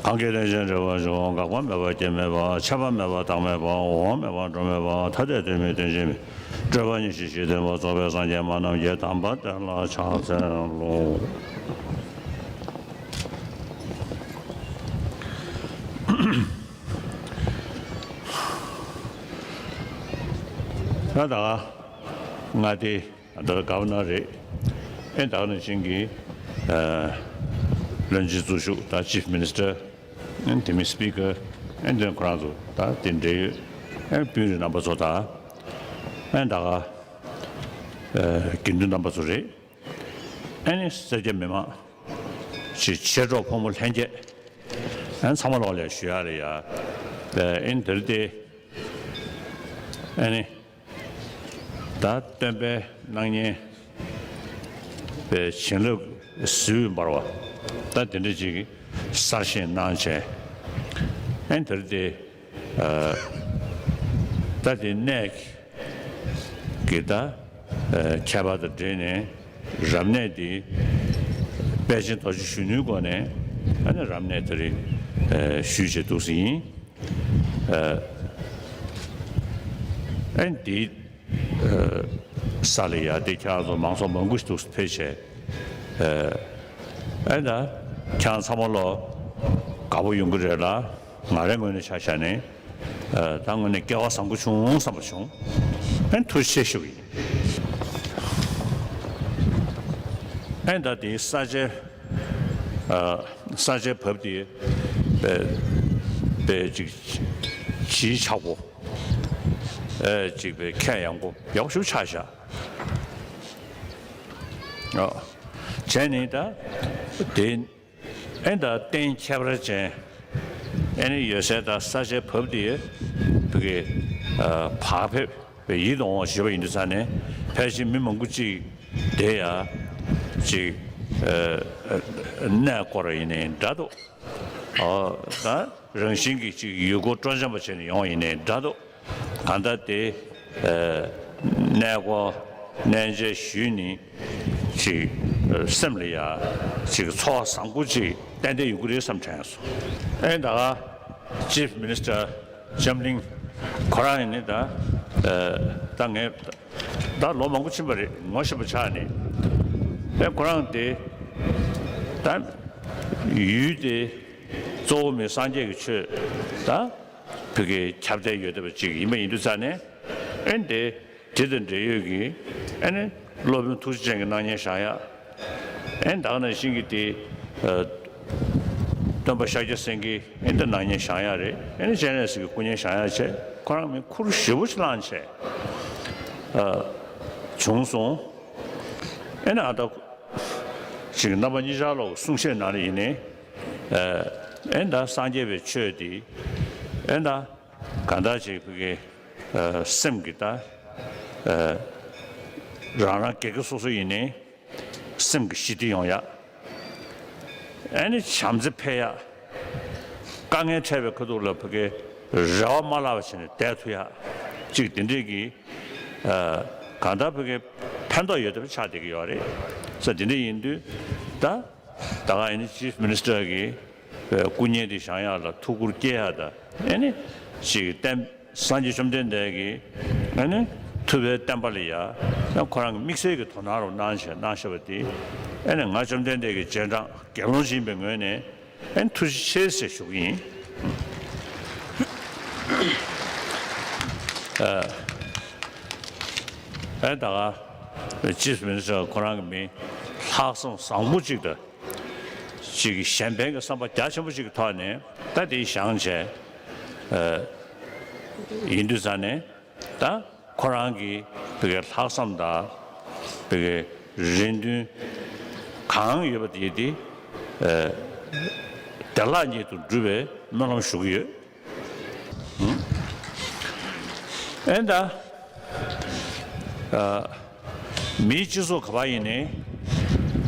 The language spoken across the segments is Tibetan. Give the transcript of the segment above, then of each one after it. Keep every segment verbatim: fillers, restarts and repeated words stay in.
གང་གིས་རྟེན་ཅིང་འབྲེལ་བར་འབྱུང་། འགག་པ་མེད་པ་སྐྱེ་མེད་པ། ཆད་པ་མེད་པ་རྟག་མེད་པ། འོང་བ་མེད་པ་འགྲོ་མེད་པ། ཐ་དད་དོན་མེད་དོན་གཅིག་མིན། སྤྲོས་པ་ཉེར་ཞི་ཞི་བདེ་བ་རྫོགས་པའི་སངས་རྒྱས་སྨྲ་རྣམས་ཀྱི། དམ་པ་དེ་ལ་ཕྱག་འཚལ་ལོ། ད་ད་ང་དེ། ད་ལྟ་ག་བ་ན་རེད། ཨེ་ད་ག་ནང་བཞིན་གྱི་ཨ་བློན་ཆེན་གཙོ་བཞུགས་དང་ཅིབ་མི་ནིས་ཊར། ཨེ་དེ་མིན་སི་པི་ཀར། ཨེ་དེ་ཁོ་རང་ཚོ་དང་དེ་འབྲེལ་ཡོད་ཨེ་དཔོན་རིགས་རྣམ་པ་ཚོ་དང་། ཨེ་ད་ག་ཨ་དགེ་འདུན་རྣམ་པ་ཚོ་རེད། ཨེ་ནི་སེར་སྐྱ་མི་མང་། ཅིག་མཆེད་གྲོགས་ཕོ་མོ་ལྷན་རྒྱས། ཨེ་ཚང་མ་ལོག་ལ་ཞུ་ཡག་རེད་ཡ། ཨེ་ནི་དེ་རེད་དེ། ཨེ་ནི། ད་སྟོན་པའི་སྣང་བརྙན་པའི་བྱིན་རླབས་ཟིལ་འབར་བ་ད་དེ་འདྲ་ཅིག་གསར་བཞེངས་གནང་བྱས། ཨེ་དེར་དེ་ད་དེ་གནས་ཀྱི་ད་ཁྱད་པར་དང་འབྲེལ་ནས་རབ་གནས་འདི་དཔལ་ཆེན་རྡོ་རྗེ་གཞོན་ནུའི་སྒོ་ནས་ཨ་ནི་རབ་གནས་དེ་རིང་ཞུས་བྱས་འདུག་སེ་ཡིན། ཨ་ཨེ་འདི་ཨ་ས་ལ་ཡ་འདི་ཁྱེད་རང་ཚོ་མང་ཚོགས་མང་པོ་ཞིག་འདུག་སེ་ཕེབས་བྱས། ཨ་ཨེ་ད་ཁྱེད་རང་ཚང་མ་ལོ་དགའ་པོ་ཡོང་གི་རེད་ལ། ང་རའི་ངོས་ནས་ཆ་བཞག་ནས་ཨ་ད་དངོས་གནས་སྐལ་བ་བཟང་པོ་བྱུང་བསམ་པ་བྱུང་། ཨེ་ཐུགས་རྗེ་ཆེ་ཞུ་གི་ཡིན། ཨེ་ད་འདི་ས་ཆའི་ཨ་ས་ཆའི་བབ་དེ་པའི་པའི་ཅིག་ཇི་ཆགས་པོ་ཨེ་ཅིག་པའི་ཁྱད་ཡངས་པོ་ཡག་པོ་ཞིག་ཆགས་བཞག་ཨ་བྱས་ནས་ད་དེ་ཨེ་ད་རྟེན་ཁྱད་པར་ཅན་ཨེ་ནི་ཡོད་སའི་ད་ས་ཆའི་བབ་དེ་བུ་གའི་ཨ་བག་ཕེབས། པའི་ཡིད་དུ་འོང་བ་ཞེས་པ་ཡིན་དུས་ཙང་ནས་ཕལ་ཆེར་མི་མང་པོ་གཅིག་དེ་ཡང་གཅིག་ཨ་གནས་སྐོར་ཡིན་ནའི་འདྲ་འདུག་ཨོ་ད་རང་བཞིན་གྱིས་གཅིག་ཡུལ་སྐོར་སྤྲོ་འཆམ་པ་བྱས་ནས་ཡོང་བ་ཡིན་ནའི་འདྲ་འདུག་གང་ལྟར་དེ་ཨ་གནས་སྐོར་གནས་མཇལ་ཞུས་ནས་གཅིག་ཨ་སེམས་ལ་ཡང་གཅིག་ཚོར་བ་བཟང་པོ་གཅིག་ཏན་ཏན་ཡོང་གི་རེད་བསམ་དྲན་སོང་། ཨེ་ད་ག་ཅིབ་མི་ནིས་ཊར་ལྕམ་གླིང་ཁོ་རང་ཡིན་ནི་ད་ཨ་ད་ངས་ད་ལོ་མང་པོ་ཕྱིན་པ་རེད། ངོ་ཤེས་པ་ཆགས་ནས་ཨེ་ཁོ་རང་དེ་ད་ཡུལ་དེ་གཙོ་བོ་མི་སངས་རྒྱས་ཀྱི་ཆོས་ད་བོད་ཀྱི་ཁྱབ་གདལ་ཡོད་བསྡད་པ་ཅིག་ཡིན་པ་ཡིན་དུས་ཙང་ནས་ཨེ་འདི་དེ་དང་འབྲེལ་ཡོད་ཀྱི་ཨེ་ནི་སློབ་དཔོན་ཐུགས་རྗེ་ཅན་གྱི་སྣང་བརྙན་བཞེངས་ཡག་ཨེ་ད་ག་ནང་བཞིན་གྱི་དེ་ཨ་སྟོན་པ་ཤཱཀྱ་སེང་གེའི་ཨེ་འདི་སྣང་བརྙན་བཞེངས་ཡག་རེད། ཨེ་ནི་སྤྱན་རས་གཟིགས་ཀྱི་སྐུ་བརྙན་བཞེངས་ཡག་བྱས་ཁོ་རང་མི་ཁུར་ཞེ་པོ་ཞིག་བླངས་བྱས་ཨ་བྱུང་སོང་། ཨེ་ནི་ཨ་ད་ཅིག་རྣམ་པ་གཉིས་ཆར་ལོག་གསུང་བཤད་ནང་ལ་ཡིན་ནའི་ཨེ་ད་སངས་རྒྱས་པའི་ཆོས་འདི་ཨེ་ད་གང་ལྟར་ཅིག་བོད་ཀྱི་ཨ་སེམས་ཀྱི་ད་ཨ་རང་རང་སྒེར་གྱི་སོ་སོ་ཡིན་ནའི་སེམས་ཀྱི་ཞི་བདེ་ཡོང་ཡག་ཨེ་ནི་བྱམས་བརྩེ་འཕེལ་ཡག་དཀའ་ངལ་འཕྲད་པའི་ཁ་ཐུག་ལ་བོད་ཀྱི་རེ་བ་མ་བརླག་པ་བྱས་ནས་བསྡད་ཐུབ་ཡག་ཅིག་དེ་འདྲས་ཀྱི་ཨ་གང་ལྟར་བོད་ཀྱི་ཕན་ཐོགས་ཡོད་བསྡད་པ་ཆགས་བསྡད་ཀྱི་ཡོད་རེད། ས་དེ་འདྲས་ཡིན་དུས་ད་ད་ག་ཨེ་ནི་ཅིབ་མི་ནིས་ཊར་གྱི་སྐུ་བརྙན་དེ་བཞེངས་ཡག་ལ་ཐུགས་ཁུར་སྐྱེ་ཡག་དང་ཨེ་ནི་ཅིག་བསྟན་སངས་རྒྱས་བཅོམ་ལྡན་འདས་ཀྱི་ཨེ་ནི་ཐུབ་པའི་བསྟན་པ་ལ་ཡ་ཡང་ཁོ་རང་གི་དམིགས་བསལ་གྱི་དོ་སྣང་རུ་གནང་བྱས་གནང་བཞག་པ་དེ་ཨེ་ནི་ང་བཅོམ་ལྡན་འདས་ཀྱི་རྗེས་འབྲང་དགེ་སློང་ཅིག་ཡིན་པའི་ངོས་ནས་ཨེ་ནི་ཐུགས་རྗེ་ཆེ་ཟེར་ཞུ་གི་ཡིན། ཨ་ཨེ་ད་ག་ཅིབ་མི་ནིས་ཊར་ཁོ་རང་གི་མི་ལྷག་བསམ་བཟང་པོ་ཅིག་དང་། ཅིག་གཞན་ཕན་གྱི་བསམ་པ་རྒྱ་ཆེན་པོ་ཅིག་གི་ཐོག་ནས་ད་དེ་བཞེངས་བྱས་ཨ་ཡིན་དུས་ཙང་ནས་ད་ཁོ་རང་གི་བོད་ཀྱི་ལྷག་བསམ་དང་བོད་ཀྱི་རེ་འདུན་གང་ཡོད་པ་དེ་དེ་ཨ་བདེ་བླག་ཉིད་དུ་འགྲུབ་པའི་སྨོན་ལམ་ཞུ་གི་ཡོད། ཨེ་ད། ཨ། མིའི་སྤྱི་ཚོགས་ག་པར་ཡིན་ནའི།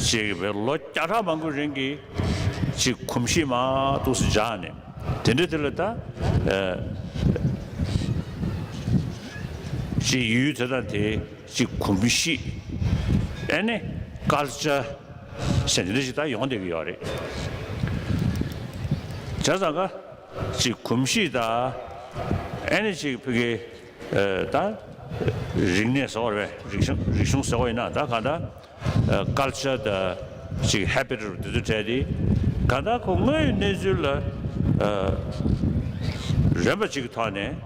ཅིག་བའི་ལོ་བརྒྱ་ཕྲག་མང་པོའི་རིང་གི་ཅིག་གོམས་གཤིས་མར་འདུག་སེ་འཇགས་ནས། དེ་འདྲ་དེ་ལ་ད། ཨ། ཅིག་ཡུལ་དེ་དང་དེའི་ཅིག་གོམས་གཤིས། ཨ་ནི་ཀལ་ཅར་ཟེར་དེ་འདྲ་ཞིག་ད་ཡོང་བསྡད་ཀྱི་ཡོད་རེད། བྱས་ཙང་ཀ་ཅིག་གོམས་གཤིས་དང་། ཨེ་ནི་ཅིག་ཕ་གི་ཨ་ད་རིག་གནས་ཟེར་བ་རེད་པས། རིག་གཞུང་རིག་གཞུང་ཟེར་བ་ཡིན་ན་ད་གང་ལྟར་ཨ་ཀལ་ཅར་དང་ཅིག་ཧེ་བིཊ་རུ་དེ་ཚོ་བྲལ་ཏེ། གང་ལྟར་ཁོ་དངོས་ཡོད་གནས་ཚུལ་ལ་ཨ་རན་པ་ཅིག་གི་ཐོག་ནས།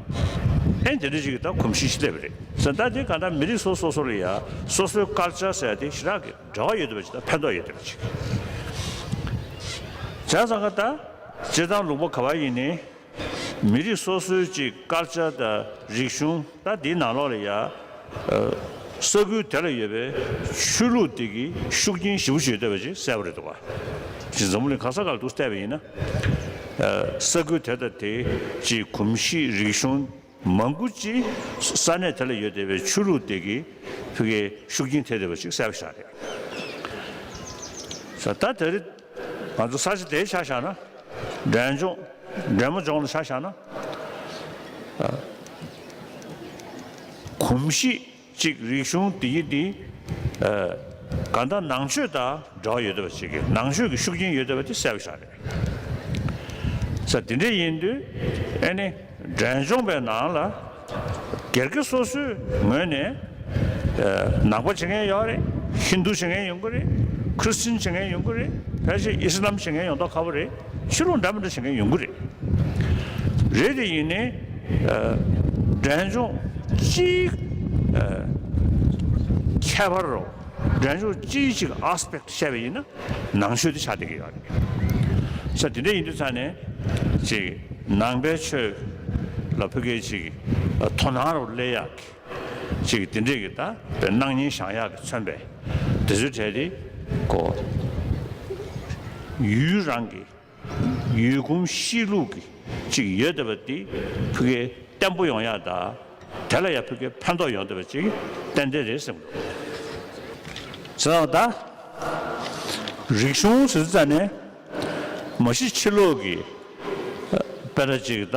ཨེ་དེ་འདྲ་ཅིག་གི་ད་གོམས་གཤིས་ཤིག་སླེབས་པ་རེད། ཟེར་ད་དེ་གང་ལྟར་མི་རིགས་སོ་སོ་སོ་ལ་ཡ་སོ་སོའི་ཀལ་ཅར་ཟེར་ཡ་དེ་ཞེ་དྲག་གི་འབྲེལ་བ་ཡོད་བསྡད་པ་ཅིག་དང་ཕན་ཐོགས་ཡོད་བསྡད་པ་ཅིག་བྱས་ཙང་ཀ་ད་སྤྱིར་བཏང་ལུང་པ་ག་པར་ཡིན་ནའི་མི་རིགས་སོ་སོའི་ཅིག་ཀལ་ཅར་དང་རིག་གཞུང་ད་འདིའི་ནང་ལོགས་ལ་ཡ་ཨ་ས་ཁུལ་དེ་ལ་ཡོད་པའི་ཆོས་ལུགས་དེ་གི་ཤུགས་རྐྱེན་ཞེ་པོ་ཅིག་ཡོད་བསྡད་པ་ཅིག་གསལ་པོ་རེད་འདུག་ག་ཅིག་འཛམ་བུ་གླིང་ག་ས་ག་ལ་འདུག་བལྟས་པ་ཡིན་ན། ཨ་ས་ཁུལ་དེ་དང་དེའི་ཅིག་གོམས་གཤིས་རིག་གཞུང་མང་པོ་ཅིག་ས་གནས་དེ་ལ་ཡོད་བསྡད་པའི་ཆོས་ལུགས་དེ་གིས་ཕ་གིའི་ཤུགས་རྐྱེན་ཐེབས་བསྡད་པ་ཅིག་གསལ་པོ་ཞིག་རེད། ད་ད་རེས་ང་ཚོ་ས་ཆ་དེ་ཆ་བཞག་ན། འབྲས་ལྗོངས་འབྲས་མོ་ལྗོངས་ལ་ཆ་བཞག་ན། ཨ་གོམས་གཤིས་ཅིག་རིག་གཞུང་དེ་ཡི་དེ་ཨ་གང་ལྟར་ནང་ཆོས་དང་འབྲེལ་བ་ཡོད་བསྡད་པ་ཅིག་གི། ནང་ཆོས་ཀྱི་ཤུགས་རྐྱེན་ཡོད་བསྡད་པ་དེ་གསལ་པོ་ཞིག་རེད། ས་དེ་འདྲ་ཡིན་དུས་ཨེ་ནི་འབྲས་ལྗོངས་པའི་ནང་ལ་སྒེར་གྱི་སོ་སོའི་ངོས་ནས་ཨ་ནང་པ་བྱེད་མཁན་ཡོད་རེད། ཧིན་དུ་བྱེད་མཁན་ཡོང་གི་རེད། ཁྲི་སི་ཊན་བྱེད་མཁན་ཡོང་གི་རེད། ཕལ་ཆེར་ཨི་སི་ལམ་བྱེད་མཁན་ཡོང་མདོག་ཁ་པོ་རེད། ཕྱི་ལོགས་འདྲ་མི་འདྲ་བྱེད་མཁན་ཡོང་གི་རེད། རེད་དེ་ཡིན་ནའི་ཨ་འབྲས་ལྗོངས་སྤྱིའི་ཨ་ཁྱད་པར་རོ། འབྲས་ལྗོངས་སྤྱིའི་ཅིག་ཨེ་སི་པེག་ཊི་བཤད་པ་ཡིན་ན་ནང་ཆོས་དེ་ཆགས་བསྡད་ཀྱི་ཡོད་རེད། ས་དེ་འདྲ་ཡིན་དུས་ཙང་ནས་ཅིག་ནང་པའི་ཆོས་ལ་ཕ་གིའི་ཅིག་དོ་སྣང་རོ་སླེབས་ཡག་གི་ཅིག་དེ་འདྲས་ཀྱི་ད་དཔེ་སྣང་བརྙན་བཞེངས་ཡག་གི་མཚོན་པའི་དེ་ཚོའི་གྲས་དེ་ཀོ་ཡུལ་རང་གི་ཡུལ་གོམས་གཤིས་ལུགས་ཀྱི་ཅིག་ཡོད་བསྡད་པ་དེ་ཕ་གིའི་བརྟན་པོ་ཡོང་ཡག་དང་། དེ་ལ་ཡང་ཕ་གིའི་ཕན་ཐོགས་ཡོང་བསྡད་པ་ཅིག་ཏན་ཏན་རེད་བསམ་གྱི་འདུག་ཟེར་ད། རིག་གཞུང་ཟེར་ཙ་ནས་མ་གཞི་ཕྱི་ལོགས་ཀྱི་དཔེར་ན་ཅིག་ད་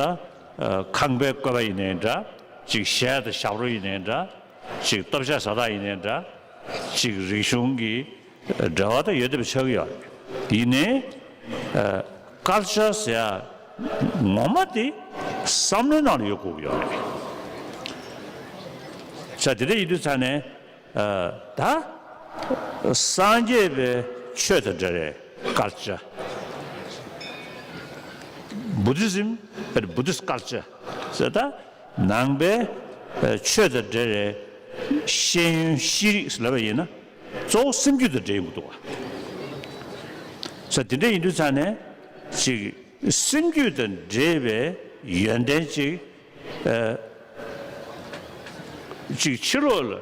ཁང་པའི་བཀོད་པ་ཡིན་ནའི་འདྲ། ཅིག་གཞས་དང་ཞབས་བྲོ་ཡིན་ནའི་འདྲ། ཅིག་ལྟོ་ཆས་བཟའ་སྟངས་ཡིན་ནའི་འདྲ། ཅིག་རིག་གཞུང་གི་འབྲེལ་བ་ད་ཡོད་བསྡད་པ་ཆགས་ཀྱི་ཡོད་རེད། ཡིན་ནའི་ཨ་ཀལ་ཅར་ཟེར་ཡ་ངོ་མ་དེ་བསམ་བློའི་ནང་ལ་ཡོད་དགོས་ཀྱི་ཡོད་རེད། ས་དེ་འདྲ་ཡིན་དུས་ཙང་ནས་ཨ་ད་སངས་རྒྱས་པའི་ཆོས་དང་འབྲེལ་བའི་ཀལ་ཅར། Buddhism and Buddhist culture ཟེར་ད། ནང་པའི་ཨ་ཆོས་དང་འབྲེལ་བའི་ཤེས་ཡོན་ཤེས་རིག་ལབ་པ་ཡིན་ན་གཙོ་བོ་སེམས་རྒྱུད་དང་འབྲེལ་ཡོང་གི་འདུག་བ། ས་དེ་འདྲ་ཡིན་དུས་ཙང་ནས་ཅིག་སེམས་རྒྱུད་དང་འབྲེལ་བའི་ཡོན་ཏན་ཅིག་ཨ་ཅིག་ཕྱི་ལོགས་ལ་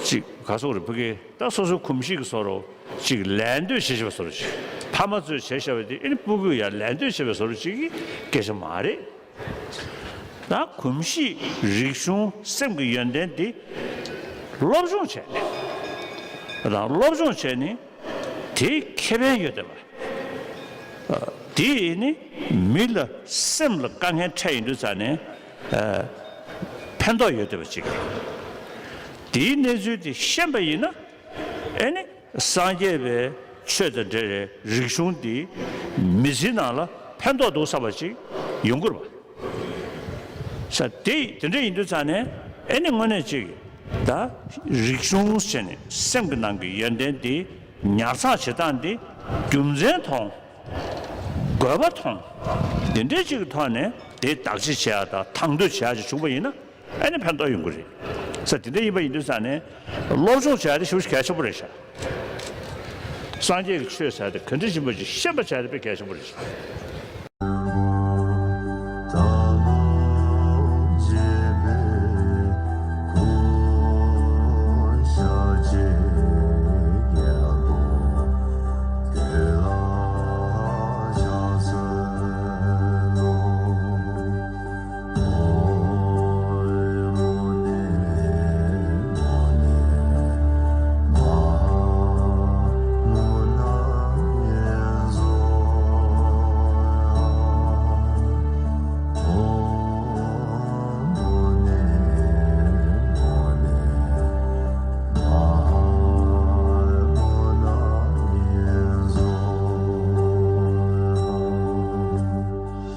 ཅིག་ག་སོགས་རེ་ཕ་གི་ད་སོ་སོའི་གོམས་གཤིས་ཀྱི་བཟོ་འདྲ་ཅིག་ལད་ཟློས་བྱེད་བཞིན་པ་བཟོ་འདྲ་ཅིག་ཕ་མ་ཚོས་བྱས་བཞག་པ་དེ་ཨེ་ནི་སྤུ་གུས་ཡང་ལད་ཟློས་བྱེད་པའི་བཟོ་འདྲ་ཅིག་གི་སྐད་ཆ་མ་རེད། ད་གོམས་གཤིས་རིག་གཞུང་སེམས་ཀྱི་ཡོན་ཏན་འདི་སློབ་སྦྱོང་བྱས་ནས། ད་སློབ་སྦྱོང་བྱས་ནས་དེའི་ཁེ་ཕན་ཡོད་བསྡད་པ། དེ་ནི་མི་ལ་སེམས་ལ་དཀའ་ངལ་འཕྲད་ཡོང་དུས་ཙང་ནས་ཕན་ཐོགས་ཡོད་བསྡད་པ་ཅིག་རེད། དེའི་གནས་ཚུལ་དེ་ཤེས་པ་ཡིན་ན་ཨེ་ནི། སངས་རྒྱས་པའི་ཆོས་དང་འབྲེལ་བའི་རིག་གཞུང་འདི་མི་ཚེའི་ནང་ལ་ཕན་ཐོགས་འདུག་བསམ་པ་ཅིག་ཡོང་གི་རེད་པ། ས་དེ་དེ་འདྲ་ཡིན་དུས་ཙང་ནས་ཨེ་ནི་དངོས་གནས་ཅིག་ད་རིག་གཞུང་བྱས་ནས་སེམས་ཀྱི་ནང་གི་ཡོན་ཏན་འདི་ཉར་ཚགས་བྱེད་སྟངས་འདི་རྒྱུ་མཚན་མཐོང་། དགོས་པ་མཐོང་། དེ་འདྲའི་ཅིག་གི་ཐོག་ནས་དེ་བདག་གཅེས་བྱེད་ཡག་དང་དང་དོད་བྱེད་ཡག་ཅིག་བྱུང་པ་ཡིན་ན། ཨ་ནི་ཕན་ཐོགས་ཡོང་གི་རེད། ས་དེ་འདྲ་ཡིན་པ་ཡིན་དུས་ཙང་ནས་སློབ་སྦྱོང་བྱ་ཡ་དེ་ཞེ་པོ་ཞིག་གལ་ཆེན་པོ་རེད་ཤག་སངས་རྒྱས་ཀྱི་ཆོས་ཟེར་ཡ་དེ་ག་འདྲ་ཡིན་པ་ཅིག་ཤེས་པ་བྱ་ཡ་དེ་དཔེ་གལ་ཆེན་པོ་རེད་ཤག